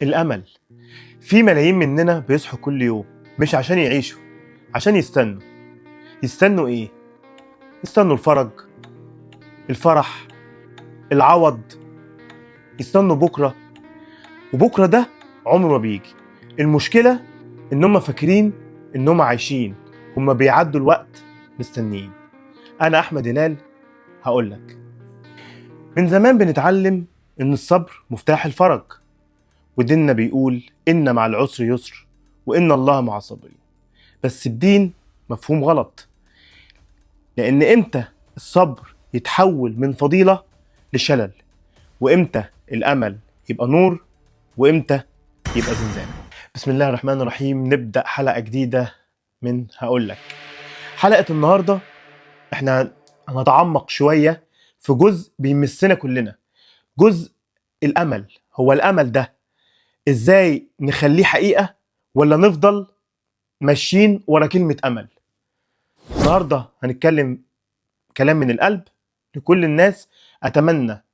الأمل. في ملايين مننا بيصحوا كل يوم مش عشان يعيشوا، عشان يستنوا. يستنوا إيه؟ يستنوا الفرج، الفرح، العوض، يستنوا بكرة، وبكرة ده عمره ما بيجي. المشكلة إن هم فاكرين إن هم عايشين، هم بيعدوا الوقت مستنيين. أنا أحمد هلال هقولك، من زمان بنتعلم إن الصبر مفتاح الفرج، وديننا بيقول إن مع العسر يسر وإن الله مع الصابرين. بس الدين مفهوم غلط، لأن إمتى الصبر يتحول من فضيلة لشلل؟ وإمتى الأمل يبقى نور؟ وإمتى يبقى زنزانة؟ بسم الله الرحمن الرحيم. نبدأ حلقة جديدة من هقولك. حلقة النهاردة احنا هنتعمق شوية في جزء بيمسنا كلنا، جزء الأمل. هو الأمل ده ازاي نخليه حقيقة، ولا نفضل ماشيين ورا كلمة أمل؟ النهاردة هنتكلم كلام من القلب لكل الناس. أتمنى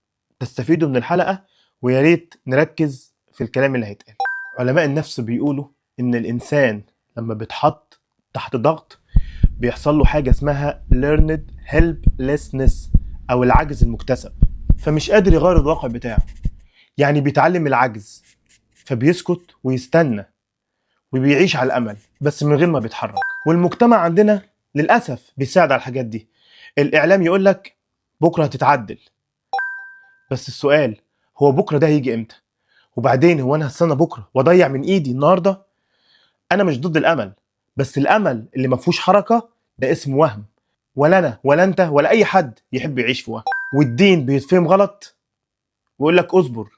تستفيدوا من الحلقة، ويا ريت نركز في الكلام اللي هيتقال. علماء النفس بيقولوا إن الإنسان لما بيتحط تحت ضغط بيحصل له حاجة اسمها learned helplessness أو العجز المكتسب، فمش قادر يغير الواقع بتاعه. يعني بيتعلم العجز، فبيسكت ويستنى وبيعيش على الامل بس من غير ما بيتحرك. والمجتمع عندنا للاسف بيساعد على الحاجات دي. الاعلام يقول لك بكره هتتعدل، بس السؤال هو بكره ده هيجي امتى؟ وبعدين هو انا هستنى بكره واضيع من ايدي النهارده؟ انا مش ضد الامل، بس الامل اللي ما فيهوش حركة ده اسمه وهم، ولا انا ولا انت ولا اي حد يحب يعيش في وهم. والدين بيتفهم غلط ويقول لك اصبر،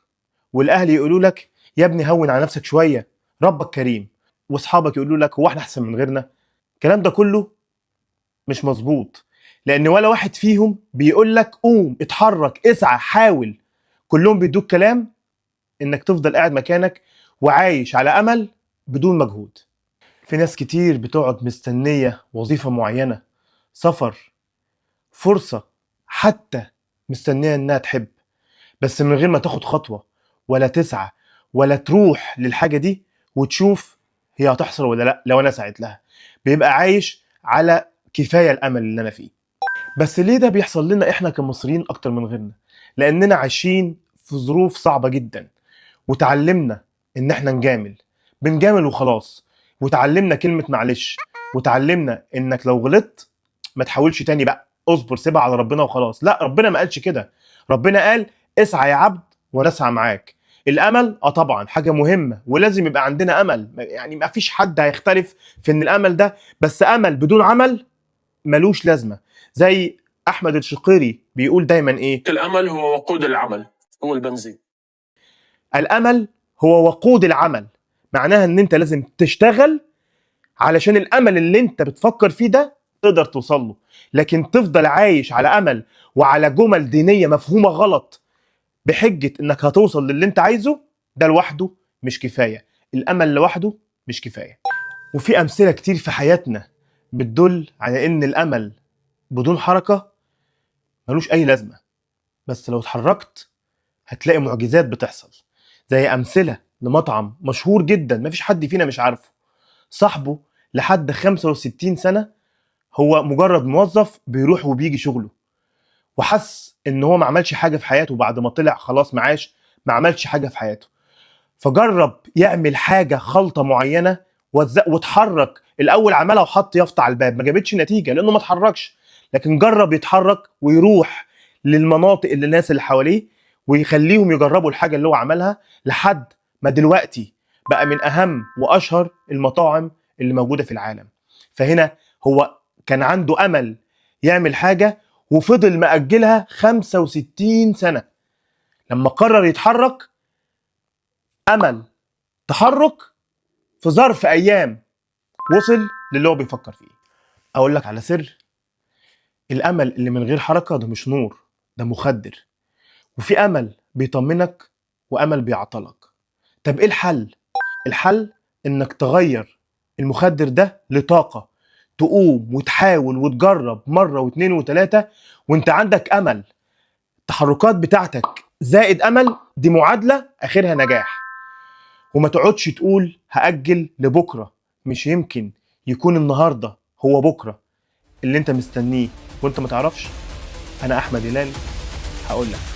والاهل يقولوا لك يا ابني هون على نفسك شوية، ربك كريم، واصحابك يقولوا لك هو احنا احسن من غيرنا. الكلام ده كله مش مظبوط، لان ولا واحد فيهم بيقول لك قوم اتحرك اسعى حاول. كلهم بيدوك كلام انك تفضل قاعد مكانك وعايش على امل بدون مجهود. في ناس كتير بتقعد مستنية وظيفة معينة، سفر، فرصة، حتى مستنية انها تحب، بس من غير ما تاخد خطوة ولا تسعى ولا تروح للحاجة دي وتشوف هي هتحصل ولا لا. لو انا سعيت لها بيبقى عايش على كفاية الامل اللي انا فيه. بس ليه ده بيحصل لنا احنا كمصريين اكتر من غيرنا؟ لاننا عايشين في ظروف صعبة جدا، وتعلمنا ان احنا نجامل، بنجامل وخلاص، وتعلمنا كلمة معلش، وتعلمنا انك لو غلطت ما تحاولش تاني بقى، اصبر سيبها على ربنا وخلاص. لا، ربنا ما قالش كده. ربنا قال اسعى يا عبد وانا اسعى معاك. الامل طبعا حاجة مهمة، ولازم يبقى عندنا امل، يعني ما فيش حد هيختلف في ان الامل ده، بس امل بدون عمل ملوش لازمه. زي احمد الشقيري بيقول دايما ايه؟ الامل هو وقود العمل، هو البنزين. الامل هو وقود العمل. معناها ان انت لازم تشتغل علشان الامل اللي انت بتفكر فيه ده تقدر توصل له. لكن تفضل عايش على امل وعلى جمل دينية مفهومه غلط بحجة انك هتوصل للي انت عايزه، ده لوحده مش كفاية. الامل لوحده مش كفاية. وفي امثلة كتير في حياتنا بتدل على ان الامل بدون حركة ملوش اي لازمه، بس لو اتحركت هتلاقي معجزات بتحصل. زي امثلة لمطعم مشهور جدا مفيش حد فينا مش عارفه، صاحبه لحد 65 سنة هو مجرد موظف بيروح وبيجي شغله، وحس ان هو ما عملش حاجة في حياته بعد ما طلع خلاص معاش، ما عملش حاجة في حياته، فجرب يعمل حاجة خلطه معينة واتحرك. الاول عملها وحط يافطة على الباب، ما جابتش نتيجة لانه ما اتحركش، لكن جرب يتحرك ويروح للمناطق اللي الناس اللي حواليه ويخليهم يجربوا الحاجة اللي هو عملها، لحد ما دلوقتي بقى من اهم واشهر المطاعم اللي موجودة في العالم. فهنا هو كان عنده امل يعمل حاجة وفضل مأجلها 65 سنة. لما قرر يتحرك، امل تحرك في ظرف ايام وصل للي هو بيفكر فيه. اقول لك على سر، الامل اللي من غير حركة ده مش نور، ده مخدر. وفي امل بيطمنك وامل بيعطلك. طب ايه الحل؟ الحل انك تغير المخدر ده لطاقة، تقوم وتحاول وتجرب مرة واثنين وثلاثة وانت عندك امل. التحركات بتاعتك زائد امل، دي معادلة اخرها نجاح. وما تقعدش تقول هأجل لبكرة، مش يمكن يكون النهاردة هو بكرة اللي انت مستنيه وانت ما تعرفش. انا احمد هلال هقول لك.